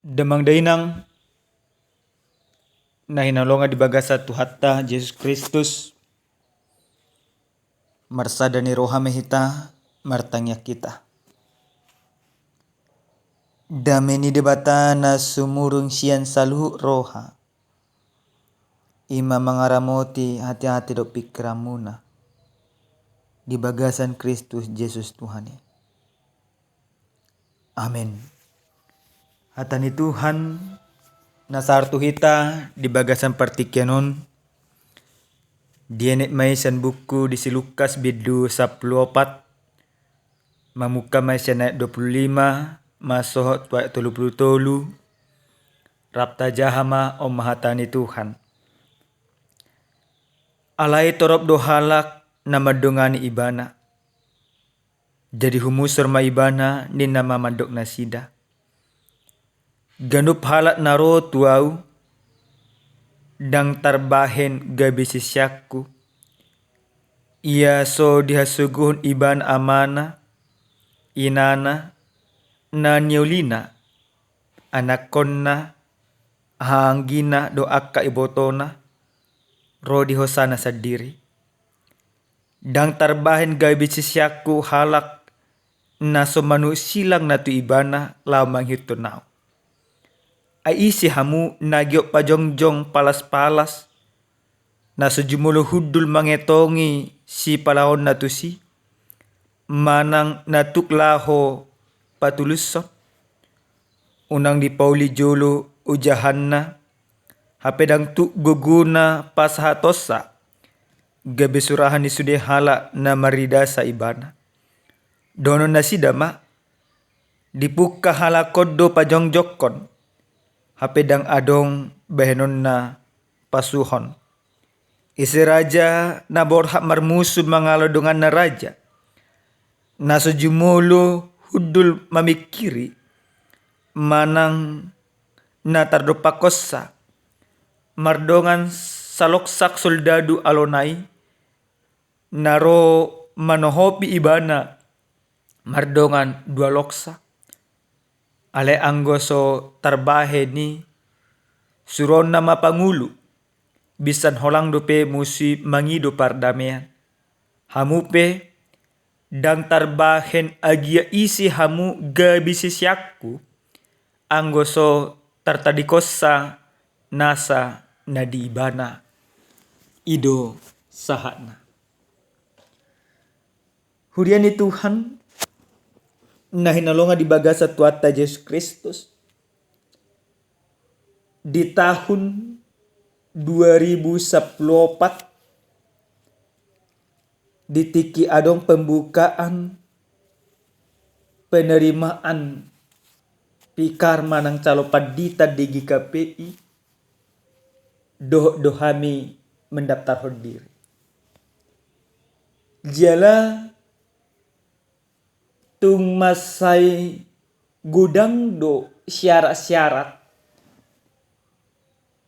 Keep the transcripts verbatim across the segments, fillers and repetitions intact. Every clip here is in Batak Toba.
Damang dainang na hinaholongan di bagasan Tuhanta Jesus Kristus, marsada ni roha ma hita, martangiang hita. Dame ni Debata na sumurung sian saluhut roha, i ma mangaramoti hatiha dohot pingkiranmuna di bagasan Kristus Jesus Tuhan i. Amen. Hata ni Tuhan na sahat tu hita di bagasan partingkian on, dienet ma i sian buku di si Lukas bindu sampulu opat, mamungka ma i sian ayat dua pulu lima, masohot tu ayat tolu pulu tolu. Rap tajaha ma, on ma hata ni Tuhan. Alai torop do halak na mandongani ibana. Jadi humusur ma ibana, ninna ma mandok nasida: Ganup halak na ro tu ahu, ndang tarbahen gabe siseanku, ia so dihasogohon ibana amana, inana, na niolina, anakkonna, hahaanggina dohot angka ibotona, ro di hosana sandiri. Ndang tarbahen gabe siseanku halak na so manuk silangna tu ibana laho mangihuthon ahu. Ai ise hamu na giot pajongjong palaspalas, na so jumolo hundul mangetongi sipalaonna tusi, manang na tuk laho patulushon? Unang dipauli jolo ojahanna, hape ndang tuk gogona pasahatonsa, gabe surahan ni sude halak na maridasa ibana. Dohonon nasida ma: Dipungka halak on do pajongjongkon, hape ndang adong bahenonna pasuhon. Ise raja na borhat marmusu mangalo donganna raja, na so jumolo hundul mamingkiri, manang na tardompakhonsa, mardongan saloksak soldadu alona i, na ro manohopi ibana mardongan dua loksa? Alai anggo so tarbahen i, suruonna ma pangulu, binsan holang dope musu i mangido pardamean. Hamu pe, ndang tarbahen agia ise hamu gabe siseanku, anggo so tartadingkonsa nasa na di ibana. I do sahatna. Huria ni Tuhan na hinaholongan di bagasan Tuhanta Jesus Kristus, di tahun dua ribu sampulu opat, di tingki adong pembukaan penerimaan pikar manang calon pandita di G K P I, dohot do hami mendaftarhon diri. Jala tung mansai godang do syarat-syarat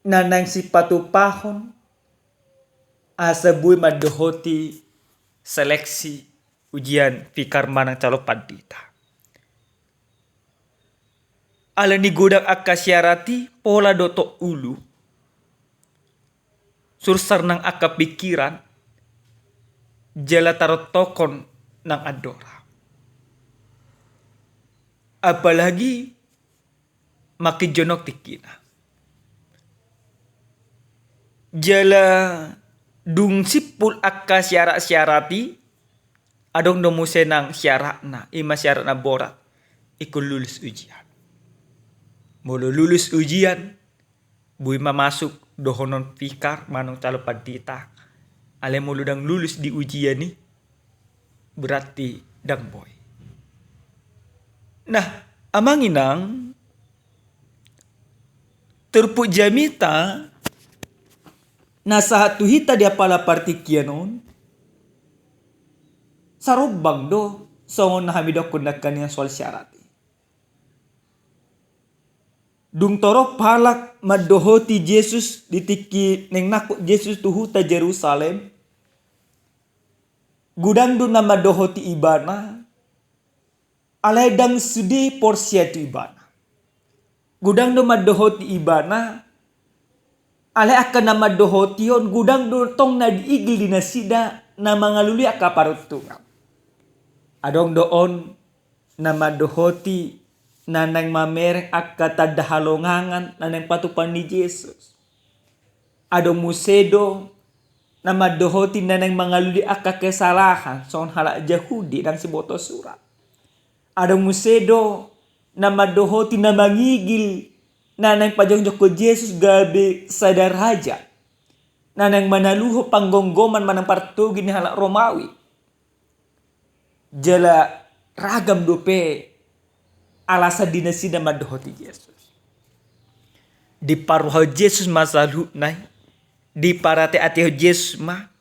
na naeng sipatupahon asa boi mandohoti seleksi ujian pikar manang calon pandita. Alani godang angka syarat i, pola do tok ulu, sursar nang angka pingkiran, jala tarontokhon nang andorang. Apalagi makin jonok tingkina. Jala dung simpul angka syarat-syarat i, adong do muse nang syaratna, i ma syarat na borat, ingkon lulus ujian. Molo lulus ujian, boi ma masuk dohonon pikar manang calon pandita. Alai molo ndang lulus di ujian i, berarti ndang boi. Nah, amang inang, turpuk jamita na sahat tu hita di apala partingkian on, sarombang do songon na hami dokkon nangkaningan soal syarat i. Dung torop halak mandohoti Jesus di tingki naeng nangkok Jesus tu huta Jerusalem, godang do na mandohoti ibana, alai ndang sude porsea tu ibana. Godang do mandohoti ibana, alai angka na mandohoti on godang do tong na diigil di nasida na mangalului angka paruntungan. Adong do on na mandohoti na naeng mamereng angka tanda halongangan na naeng patupa ni Jesus. Adong muse do na mandohoti na naeng mangalului angka kesalahan songon halak Jahudi nang siboto surat. Adong muse do na mandohoti na mangigil na naeng pajongjongkon Jesus gabe sada raja na naeng manaluhon panggomgoman manang partogi ni halak Romawi. Jala ragam dope alasan di nasida mandohoti Jesus. Diparrohahon Jesus ma saluhutna i, diparateatehon Jesus ma,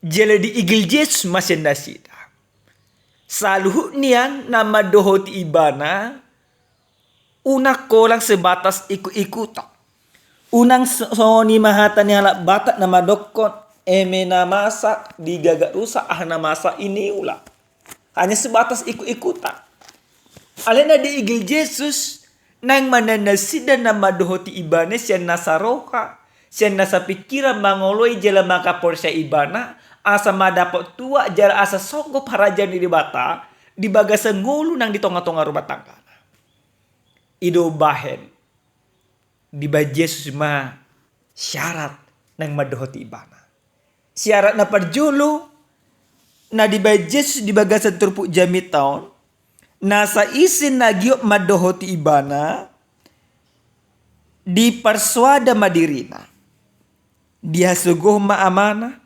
jala diigil Jesus ma sian nasida. Saluhut nian na mandohoti ibana, unang holan sebatas ikut-ikutan. Unang so-, songon i ma hata ni halak Batak na mandokkon, eme na masa digagat rusa, aha na masa i niula. Hanya sebatas ikut-ikutan. Alai na diigil Jesus, naeng ma nasida na mandohoti ibana sian nasa roha, sian nasa pingkiran mangoloi jala mangkaporseai ibana, asa mandapot tuak jala asa songgop harajaon ni Debata di bagasan ngolu nang di tonga-tonga rumah tanggana. I do umbahen dibaen Jesus ma syarat naeng mandohoti ibana. Syarat na parjolo na dibaen Jesus di bagasan turpuk jamita on, nasa ise na giot mandohoti ibana, diparsoada ma dirina. Dihasogohon ma amana,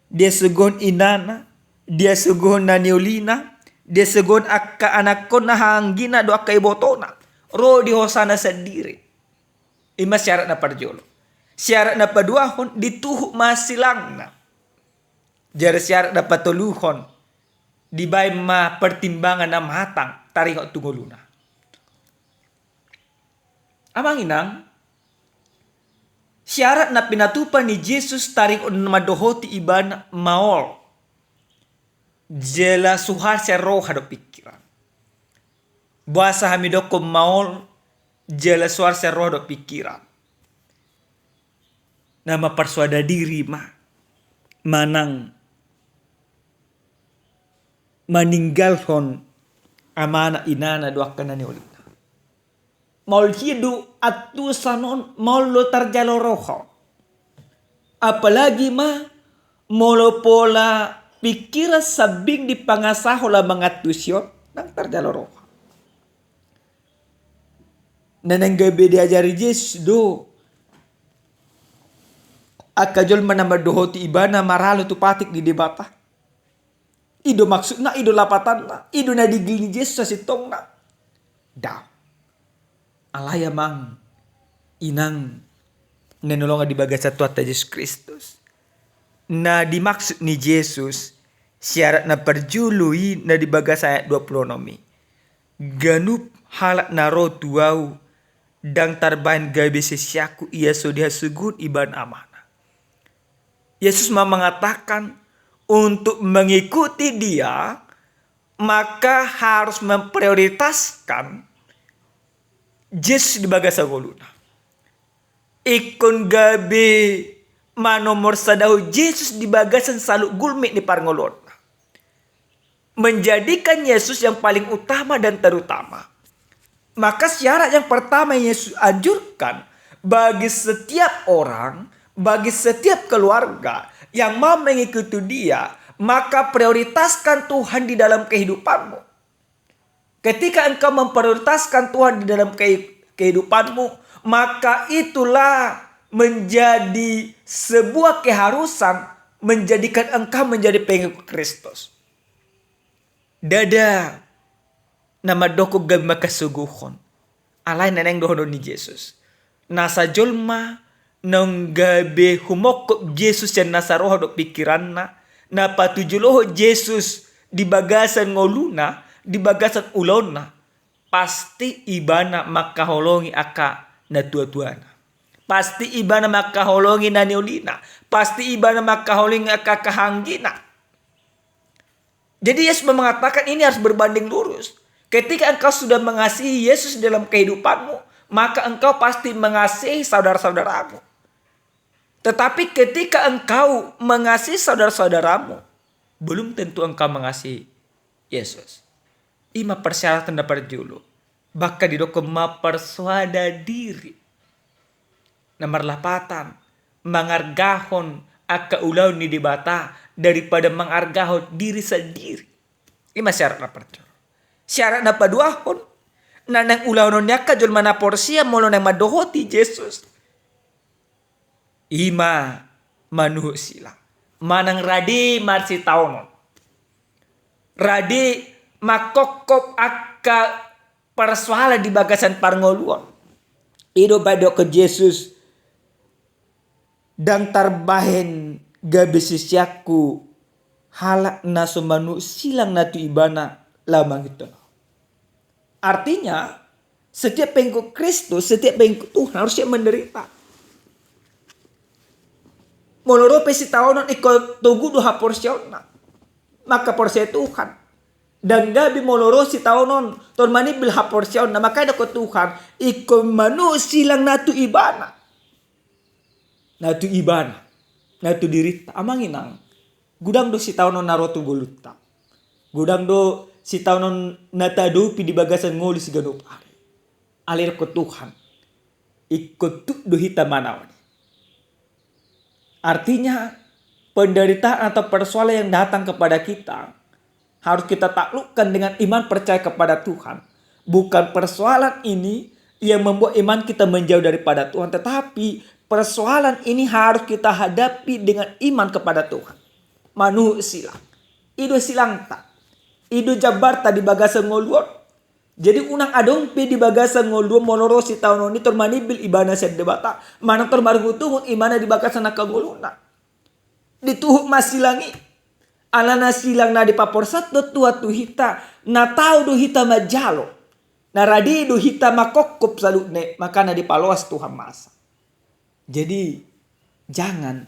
dihasogohon inana, dihasogohon na niolina, dihasogohon angka anakkonna, hahaanggina dohot angka ibotona. Ro di hosana sandiri. I ma syarat na parjolo. Syarat na paduahon, dituhuk ma silangna. Jala syarat na patoluhon, dibaen ma pertimbangan na matang taringot tu ngoluna. Amang inang, syarat na pinatupa ni Jesus taringot na mandohoti ibana maol. Jala suhar sian roha dohot pingkiran. Boasa hami dokkon maol, jala suhar sian roha dohot pingkiran. Na mamparsoada diri ma, manang maninggalhon amana inana dohot angka na niolina. Maol hian do antusan on, maol do tarjalo roha. Apalagi ma molo pola pingkiran sambing dipangasahon laho mangantusi on, nang tarjalo roha. Na naeng gabe diajari Jesus do angka jolma na mandohoti ibana maralo tu patik ni Debata. I do maksudna, i do lapatanna, i do na diigil ni Jesus sasintongna. Daong. Alai amang inang na hinaholongan di bagasan Tuhanta Jesus Kristus, na dimaksud ni Jesus, syarat na parjolo i na di bagasan ayat dua pulu onom i. Ganup halak na ro tu Ahu, ndang tarbahen gabe siseanKu ia so dihasogohon ibana amana. Yesus ma mengatakan, untuk mengikuti Dia, maka harus memprioritaskan Jesus di bagasan ngoluna. Ingkon gabe manomorsadahon Jesus di bagasan saluhut gulmit ni parngoluonna. Menjadikan Yesus yang paling utama dan terutama. Maka syarat yang pertama yang Yesus anjurkan bagi setiap orang, bagi setiap keluarga yang mau mengikuti Dia, maka prioritaskan Tuhan di dalam kehidupanmu. Ketika engkau memprioritaskan Tuhan di dalam kehi-, kehidupanmu, maka itulah menjadi sebuah keharusan menjadikan engkau menjadi pengikut Kristus. Ndada na mandokkon gabe mangkasogohon. Alai na naeng dohonon ni Jesus, nasa jolma naung gabe humongkop Jesus sian nasa roha dohot pingkiranna, na patujolohon Jesus di bagasan ngoluna, di bagasan ulaonna, pasti ibana mangkaholongi angka natuatuana. Pasti ibana mangkaholongi na niolina. Pasti ibana mangkaholongi angka hahaanggina. Jadi Yesus mengatakan ini harus berbanding lurus. Ketika engkau sudah mengasihi Yesus dalam kehidupanmu, maka engkau pasti mengasihi saudara-saudaramu. Tetapi ketika engkau mengasihi saudara-saudaramu, belum tentu engkau mengasihi Yesus. I ma persyaratan na parjolo. Bahkan didok mapersoada diri. Na marlapatan, mangargahon angka ulaon ni Debata daripada mangargahon diri sandiri. I ma syarat na parjolo. Syarat na paduahon, na naeng ulahonon ni angka jolma na porsea molo naeng mandohoti Jesus, i ma manuhuk silang. Manang rade marsitaonon. Rade mangkophop angka persoalan di bagasan parngoluon. I do umbahen didok Jesus, ndang tarbahen gabe siseanku halak na so manuhuk silang na tu ibana laho mangihuthon Ahu. Artinya, setiap pengikut Kristus, setiap pengikut Tuhan harus siap menderita. Molo ro pe sitaonon, ingkon togu do haporseaonna. Maka porsea Tuhan. Ndang gabe molo ro sitaonon, tor manimbil haporseaonna. Makana didok Tuhan, ingkon manuhuk silang na tu ibana. Na tu ibana, na tu dirinta. Amang inang, godang do sitaonon na ro tu ngolunta. Godang do sitaonon na taadopi di bagasan ngolu siganup ari. Alai didok Tuhan, ingkon tuk do hita manaon i. Artinya, penderitaan atau persoalan yang datang kepada kita harus kita taklukkan dengan iman percaya kepada Tuhan. Bukan persoalan ini yang membuat iman kita menjauh daripada Tuhan, tetapi persoalan ini harus kita hadapi dengan iman kepada Tuhan. Manuhuk silang. I do silangta. I do jambarta di bagasan ngolu on. Jadi unang adong pe di bagasan ngolu on molo ro sitaonon i tor manimbil ibana sian Debata, manang tor marungutungut ibana di bagasan angka ngoluna. Dituhuk ma silang i. Alana silang na dipaporseat do Tuhan tu hita, na tau do hita manjalo. Na rade do hita mangkophop saluhutna i, makana dipaloas Tuhan masa. Jadi, jangan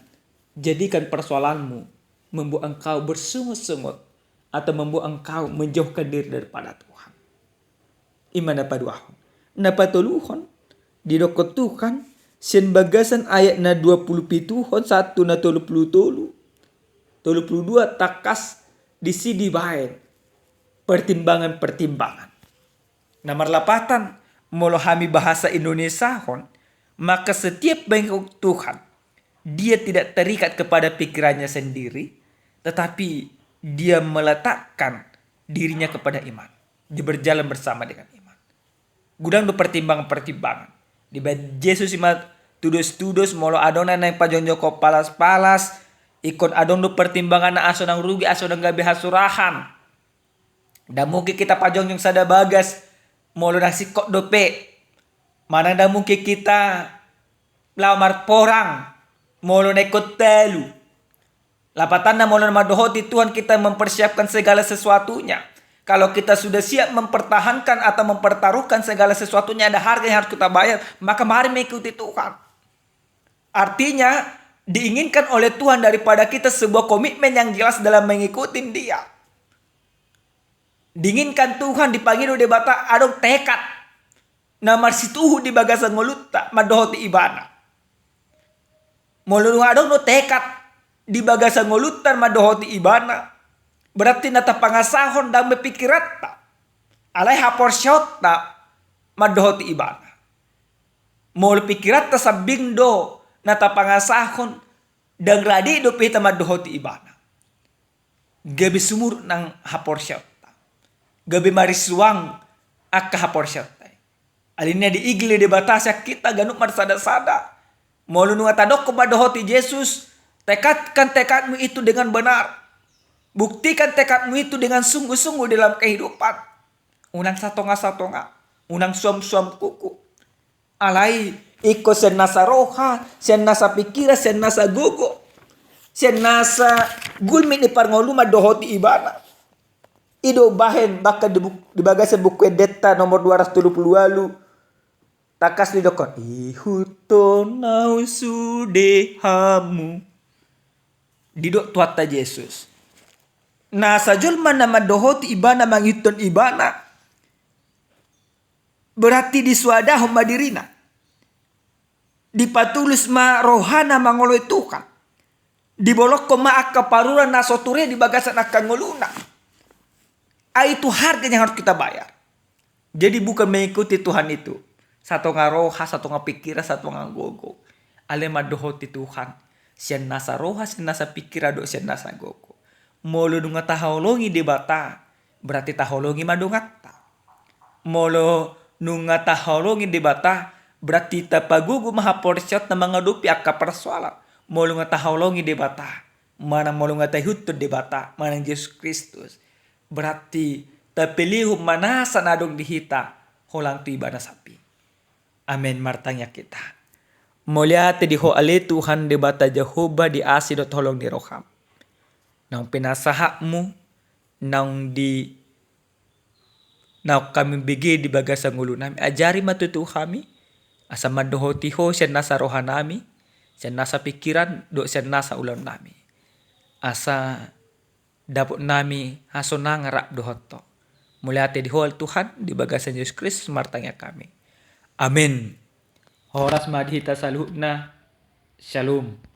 jadikan persoalanmu membuat engkau bersungut-sungut atau membuat engkau menjauhkan diri daripada Tuhan. I ma na paduahon. Na patoluhon, didok Tuhan, sian bagasan ayat na dua pulu pituhon sahat tu na tolu pulu tolu, tolu pulu dua, tangkas disi dibaen pertimbangan-pertimbangan. Na marlapatan, molo hami bahasa Indonesiahon, maka setiap pengikut Tuhan, dia tidak terikat kepada pikirannya sendiri, tetapi dia meletakkan dirinya kepada iman. Dia berjalan bersama dengan iman. Godang do pertimbangan-pertimbangan. Dibaen Jesus i ma tudos-tudos, molo adong na naeng pajongjongkon palas-palas, ingkon adong do pertimbangan na asa unang rugi, asa unang gabe hasurahan. Ndang mungkin hita pajongjong sada bagas molo na singkop dope. Manang ndang mungkin hita laho marporang molo na ingkon talu. Lapatanna, molo na mandohoti Tuhan, kita mempersiapkan segala sesuatunya. Kalau kita sudah siap mempertahankan atau mempertaruhkan segala sesuatunya, ada harga yang harus kita bayar, maka mari mengikuti Tuhan. Artinya, diinginkan oleh Tuhan daripada kita sebuah komitmen yang jelas dalam mengikuti Dia. Diinginkan Tuhan, dipangido Debata, adong tekad na marsituhu di bagasan ngolunta mandohoti Ibana. Molo dung adong do tekad di bagasan ngolunta mandohoti Ibana, berarti na tapangasahon ndang be pikiranta, alai haporseaonta mandohoti Ibana. Molo pikiranta sambing do na tapangasahon, ndang rade dope hita mandohoti Ibana. Gabe sumurut nang haporseaonta. Gabe marisuang angka haporseaonta. Alani i diigil Debata sian hita ganup marsada-sada. Molo nunga tadokkon mandohoti Jesus, tekadkan tekadmu itu dengan benar. Buktikan tekadmu itu dengan sungguh-sungguh dalam kehidupan. Unang satonga-satonga, unang suam-suam kuku. Alai ingkon sian nasa roha, sian nasa pikiran, sian nasa gogo, sian nasa gulmit ni parngoluan mandohoti Ibana. I do bahen, bahkan di buk-, di bagasan Buku Endenta nomor dua ratus tolu pulu ualu, tangkas didokkon, "Ihuthon Ahu sude hamu." Didok Tuhanta Jesus, nasa jolma na mandohoti ibana, mangihuthon ibana, Berarti disuadahon ma dirina. Dipatulus ma rohana mangoloi Tuhan. Dibolongkon ma angka parura na so ture di bagasan angka ngoluna. Ai itu harga yang harus kita bayar. Jadi bukan mengikuti Tuhan itu satonga roha, satonga pikiran, satonga gogo. Alai mandohoti Tuhan sian nasa roha, sian nasa pikiran dohot sian nasa gogo. Molo nunga taholongi Debata, berarti taholongi ma donganta. Molo nunga taholongi Debata, berarti tapagogo ma haporseaonta mangadopi angka parsoalan. Molo nunga taholongi Debata, manang molo nunga taihuthon Debata, manang Jesus Kristus, berarti tapelehon ma nasa na adong di hita holan tu Ibana sandiri. Amen. Martangiang hita. Mauliate di Ho ale Tuhan Debata Jahowa, di asi dohot holong ni roham. Naung pinasahatmu, naung di, naung hami bege di bagasan ngolunami. Ajari ma tutu hami, asa mandohoti Ho sian nasa rohanami, sian nasa pikiran, dohot sian nasa ulaonnami. Asa dapotnami hasonangan rap dohot Ho. Mauliate di Ho ale Tuhan, di bagasan Jesus Kristus martangiang hami. Amen. Horas ma di hita saluhutna. Shalom.